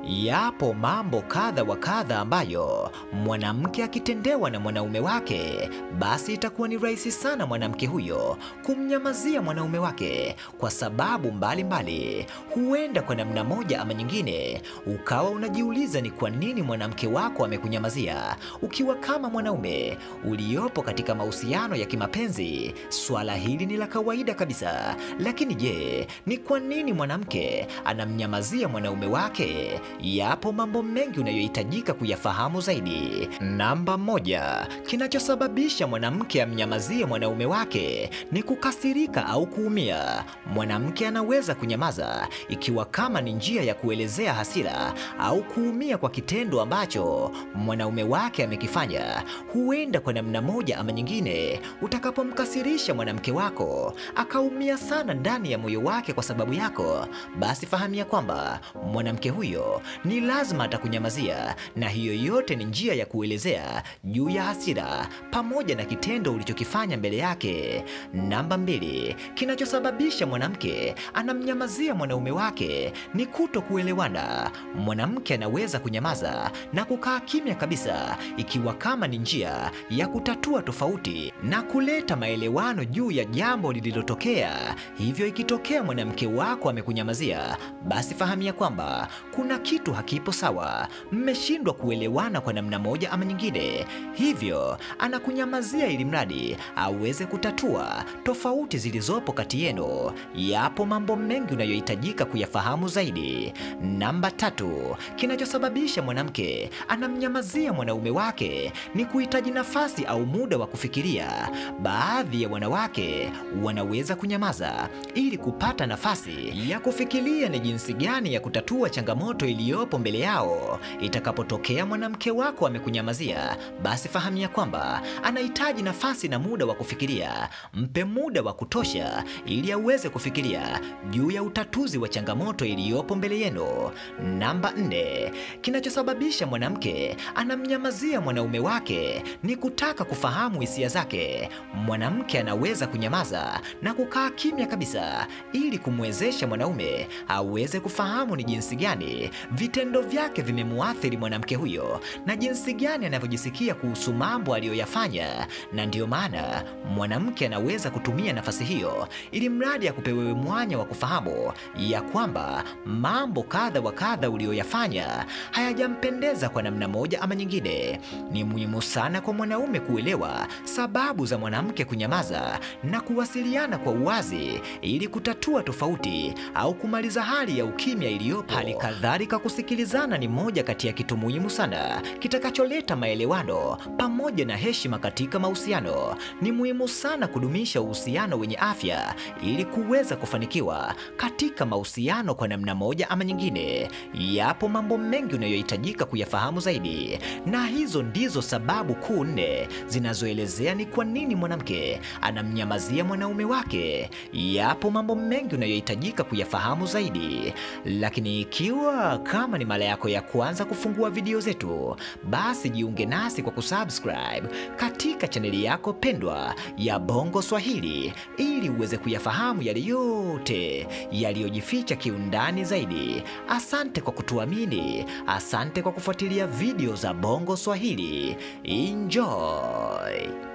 Yapo mambo kadha wa kadha ambayo mwanamke akitendewa na mwanaume wake, basi itakuwa ni rahisi sana mwanamke huyo kumnyamazia mwanaume wake kwa sababu mbalimbali. Huenda kwa namna moja ama nyingine ukawa unajiuliza ni kwa nini mwanamke wako amekunyamazia. Ukiwa kama mwanaume uliopo katika mahusiano ya kimapenzi, swala hili ni la kawaida kabisa. Lakini je, ni kwa nini mwanamke anamnyamazia mwanaume wake? Yapo mambo mengi unayohitajika kuyafahamu zaidi. Namba 1, kinachosababisha mwanamke amnyamazie mwanaume wake ni kukasirika au kuumia. Mwanamke anaweza kunyamaza ikiwa kama ni njia ya kuelezea hasira au kuumia kwa kitendo ambacho mwanaume wake amekifanya. Huenda kwa namna moja ama nyingine, utakapomkasirisha mwanamke wako akaumia sana ndani ya moyo wake kwa sababu yako, basi fahamia kwamba mwanamke huyo ni lazima atakunyamazia, na hiyo yote ni njia ya kuelezea juu ya hasira pamoja na kitendo ulichokifanya mbele yake. Namba 2, kinachosababisha mwanamke anamnyamazia mwanaume wake ni kutokuelewana. Mwanamke anaweza kunyamaza na kukaa kimya kabisa ikiwa kama ni njia ya kutatua tofauti na kuleta maelewano juu ya jambo lililotokea. Hivyo ikitokea mwanamke wako amekunyamazia, basi fahamia kwamba kuna kitu hakipo sawa, mmeshindwa kuelewana kwa namna moja ama nyingine. Hivyo anakunyamazia ili mradi aweze kutatua tofauti zilizopo kati yenu. Yapo mambo mengi unayohitajika kuyafahamu zaidi. Namba 3, kinachosababisha mwanamke anamnyamazia mwanaume wake ni kuhitaji nafasi au muda wa kufikiria. Baadhi ya wanawake wanaweza kunyamaza ili kupata nafasi ya kufikiria ni jinsi gani ya kutatua changamoto iliyopo mbele yao. Itakapotokea mwanamke wako amekunyamazia, basi fahamia kwamba anahitaji nafasi na muda wa kufikiria. Mpe muda wa kutosha ili aweze kufikiria juu ya utatuzi wa changamoto iliyopo mbele yenu. Namba 4, kinachosababisha mwanamke anamnyamazia mwanaume wake ni kutaka kufahamu hisia zake. Mwanamke anaweza kunyamaza na kukaa kimya kabisa ili kumwezesha mwanaume aweze kufahamu ni jinsi gani vitendo vyake vimemuathiri mwanamke huyo na jinsi gani anavyojisikia kuhusu mambo aliyoyafanya. Na ndiyo maana mwanamke anaweza kutumia nafasi hiyo ili mradi akupe wewe mwanya wa kufahamu ya kwamba mambo kadha wa kadha uliyoyafanya hayajampendeza kwa namna moja ama nyingine. Ni muhimu sana kwa mwanaume kuelewa sababu za mwanamke kunyamaza na kuwasiliana kwa uwazi ili kutatua tofauti au kumaliza hali ya ukimya iliyopo. Hali kadhalika, kusikilizana ni moja kati ya kitu muhimu sana kitakacholeta maelewano pamoja na heshima katika mahusiano. Ni muhimu sana kudumisha uhusiano wenye afya ili kuweza kufanikiwa katika mahusiano kwa namna moja ama nyingine. Yapo mambo mengi unayohitajika kuyafahamu zaidi, na hizo ndizo sababu kuu 4 zinazoelezea ni kwa nini mwanamke anamnyamazia mwanaume wake. Yapo mambo mengi unayohitajika kuyafahamu zaidi, lakini ikiwa kama ni mara yako ya kwanza kufungua video zetu, basi jiunge nasi kwa kusubscribe katika chaneli yako pendwa ya Bongo Swahili ili uweze kuyafahamu yale yote yaliyojificha kiundani zaidi. Asante kwa kutuamini, asante kwa kufuatilia video za Bongo Swahili. Enjoy.